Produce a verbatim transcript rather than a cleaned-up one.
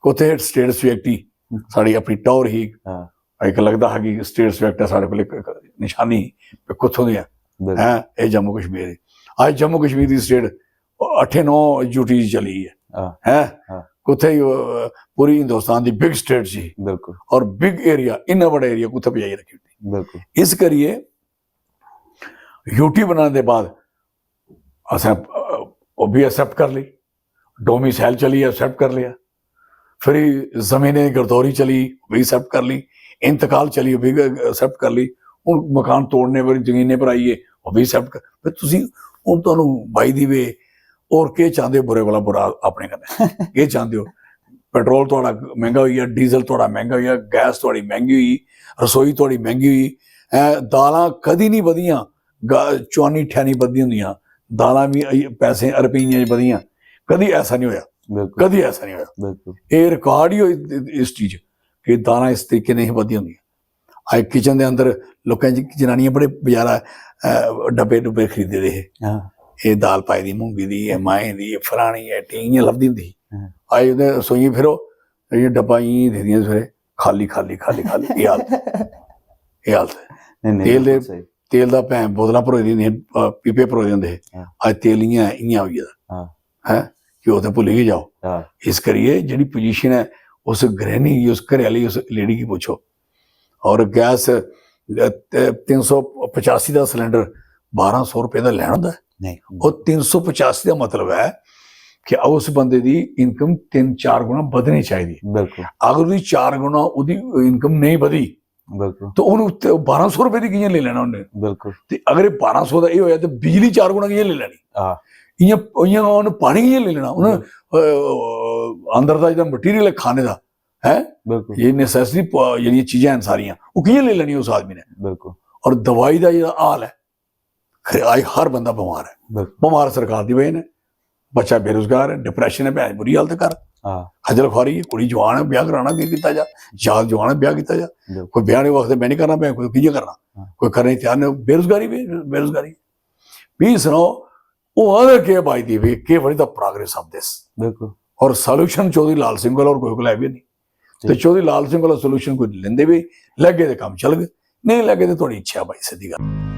कुत्थै state subject ही, साढ़ी अपनी टौर ही। हाँ। इक लगदा हा कि स्टेट सब्जेक्ट ऐ, साढ़े कोल इक, इक निशानी ही कि कुत्थों दे आं। बिल्कुल। हैं, एह् जम्मू कश्मीर ही। अज्ज जम्मू कश्मीर दी स्टेट अट्ठे नौ यूटी चली ऐ। हाँ। हैं? हाँ। कुत्थै ही, अ, पूरी Hindustan the big state C बिल्कुल। और बिग एरिया, इन्ना बड़ा एरिया कुत्थै पजाई रक्खी ओड़ी। बिल्कुल। इस करियै यूटी बनाने दे बाद असें, अ, ओह् बी एक्सेप्ट कर लेई, डोमिसाइल चली एक्सेप्ट कर लेआ, फिर जमीनें दी गरदौरी चली, ओह् बी एक्सेप्ट कर लेई, इंतकाल चली, ओह् बी एक्सेप्ट कर लेई। हून मकान तोड़ने पर, जमीनें पर आई गे, ओह् बी एक्सेप्ट कर, फिर तुसी, हून तुहानू बाई दी वे होर केह् चांह्दे ओ बुरे कोला बुरा अपने कन्नै? केह् चांह्दे ओ? पेट्रोल थुआढ़ा मैंह्गा होई गेआ, डीजल थुआढ़ा मैंह्गा होई गेआ, गैस थुआढ़ी मैंह्गी होई, रसोई थुआढ़ी मैंह्गी होई, ऐ, दालां कदी नहीं बधियां, गा-, चुआनी ठैनी बधियां होंदियां, दालां बी अई-, पैसे रपेइयें च बधियां, कदी ऐसा नहीं होया, बिल्कुल। कदी ऐसा नहीं होया। बिल्कुल। एह् रिकॉर्ड ही होई इस चीज कि दालां इस तरीके नहीं बधियां होंदियां। अज्ज किचन दे अंदर लोकें च जनानियां बड़े बजारा, अ, डब्बे डुब्बे खरीदे दे हे। हाँ। एह् दाल पाई दी मूंगी दी, एह् माहें दी, एह् फलानी, एह् टी, इ'यां लभदी होंदी ही। हम्म। अज्ज उ'नें रसोइयें फिरो, इ'यां डब्बा इ'यां दिखदियां सवेरे, खाली, खाली, खाली, खाली, एह् हालत, एह् हालत ऐ। नहीं, नहीं, तेल दे बिल्कुल सही। तेल दा भैं बोतलां भरोई दियां होंदियां, अ, पीपे भरोए दे होंदे हे। हाँ। अज्ज तेल इ'यां ऐ, इ'यां होई गेदा। हाँ। हैं? कि ओह् ते भुल्ली गै जाओ। हाँ। इस करियै जेह्ड़ी पोजीशन ऐ, उस गृहिणी गी, उस घरै आह्ली, उस लेडी गी पुच्छो। और गैस, अ, ते तिन्न सौ पचासी दा सिलेंडर बारां सौ रपेऽ दा लैना होंदा ऐ। नहीं। और तिन्न सौ पचासी दा मतलब ऐ कि उस बंदे दी इनकम तिन्न चार गुणा बधनी चाहिदी। बिल्कुल। अगर ओह्दी चार गुणा ओह्दी इनकम नेईं बधी, बिल्कुल। तो ओह्नू ते बारां सौ रपेऽ दी कि'यां लेई लैना उन्नै? बिल्कुल। ते अगर एह् बारां सौ दा एह् होया ते बिजली चार गुणा कि'यां लेई लैनी? हाँ। इ'यां, इ'यां उ'न्न पानी कि'यां लेई लैना? उ'न्न, बिल्कुल। अ, अंदर दा जेह्ड़ा मटीरियल ऐ खाने दा, हैं? बिल्कुल। ये नेसेसरी प-, जेह्ड़ियां चीजां हैन सारियां, ओह् कि'यां लेई लैनियां उस आदमी ने? बिल्कुल। और दवाई दा जेह्ड़ा हाल ऐ, खरे, अज्ज हर बंदा बमार ऐ। बिल्कुल। बमार सरकार दी बजह ने, बच्चा बेरोजगार ऐ, डिप्रैशन ऐ, भैन बुरी हालत ऐ घर। हाँ। खज्जल खुआरी ऐ, कुड़ी जवान ऐ, ब्याह कराना, केह् कीता जा? जात जवान ऐ, ब्याह कीता जा। बिल्कुल। कोई ब्याह ने आखदे, "मैं नहीं करना, मैं कोई कि'यां करना?" हाँ। कोई करने गी त्यार नहीं, बेरोजगारी, बे-, बेरोजगारी। भी सनाओ, ओह् आखदे केह् बाई दी भी, केह् what is the progress of this? बिल्कुल। और सोल्यूशन चौधरी लाल सिंह कोल और कोई कोल है भी नहीं। ते ठीक। चौधरी लाल सिंह कोल सोल्यूशन कोई लेंदे भी, लैगे ते कम्म चलग, नहीं लैगे ते थुआढ़ी इच्छा भाई, सिद्धी गल्ल।